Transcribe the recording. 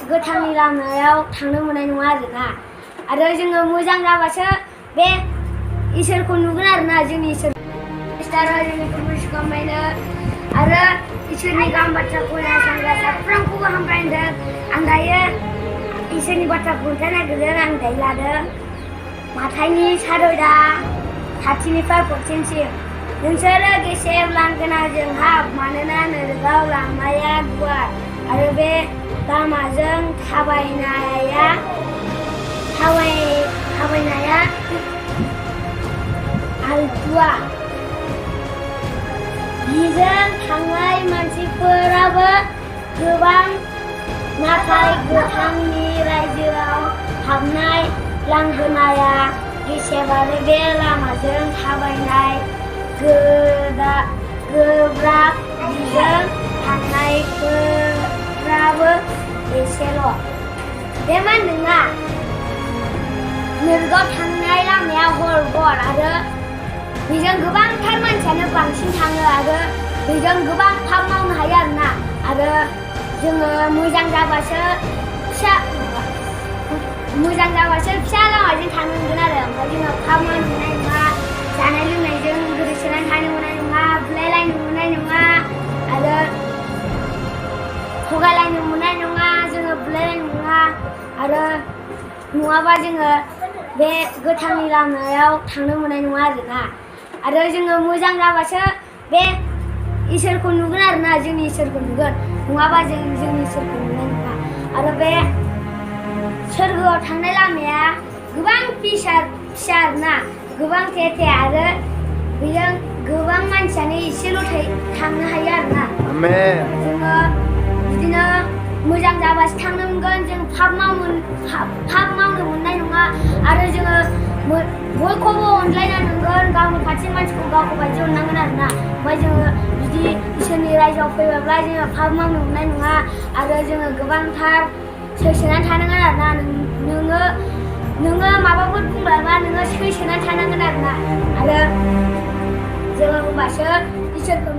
गोथांनि लामायाव थांनो मोननाय नङा आरोना आरो जोङो मोजां जाबासो बे इसोरखौ नुगोन आरोना जोंनि इसोर जोंनिखौ बुजिखांबायनो आरो इसोरनि गाहाम बाथ्राखौ खोनासंग्रा साफ्रोमखौबो हामबायदों आं दायो इसोरनि बाथ्राखौ खोन्थानो नागिरदों आं दायो लादों माथाइनि 7:30-40सिम नोंसोरो गेसेब लांगोनाजों हाब मानोना नोगोराव लामाया गुवार आरो बे लामाजों थाबायनाया आलथुवा बिजों थांनाय मानसिफोराबो गोबां नाथाय गोथांनि रायजोआव हाबनाय लांगोनाया गेसेब आरो बे लामाजों थाबायनाय गोब्राब बिजों थांनायफोराबो एसेल' बे मा होनदोंना नोगोराव थांनाय लामाया हर आरो बेजों गोबांथार मानसियानो बांसिन थाङो आरो बेजों गोबां फाप मावनो हायो आरोना आरो जोङो मोजां जाबासो फिसा लामाजों थांनो मोनगोन आरो ओमफ्राय जोङो फाप मावनो मोननाय नङा जानाय लोंनायजों गोदोसोनानै थानो मोननाय नङा बुलायलायनो मोननाय नङा आरो थगायलायनो मोननाय नङा जोङो बुलायलायनो नङा आरो नङाबा जोङो बे गोथांनि लामायाव थांनो मोननाय नङा आरोना आरो जोङो मोजां जाबासो बे इसोरखौ नुगोन आरोना जोंनि इसोरखौ नुगोन नङाबा जों जोंनि इसोरखौ नुनाय नङा आरो बे सोरगोआव थांनाय लामाया गोबां फिसा आरोना गोबां थे आरो बेजों गोबां मानसियानो एसेल' थांनो हायो आरोना जोङो बिदिनो मोजां जाबासो थांनो मोनगोन जों फाप मावनो मोननाय नङा आरो जोङो बयखौबो अनलायनांगोन गावनि खाथि मानसिखौ गावखौ बायदि अननांगोन आरोना ओमफ्राय जोङो बिदि इसोरनि रायजोआव फैबाब्ला जोङो फाप मावनो मोननाय नङा आरो जोङो गोबांथार सैसोनानै थानांगोन आरोना नोङो माबाफोर बुंब्लाबा नोङो सैसोनानै थानांगोन आरोना आरो जोङो होनबासो इसोरखौ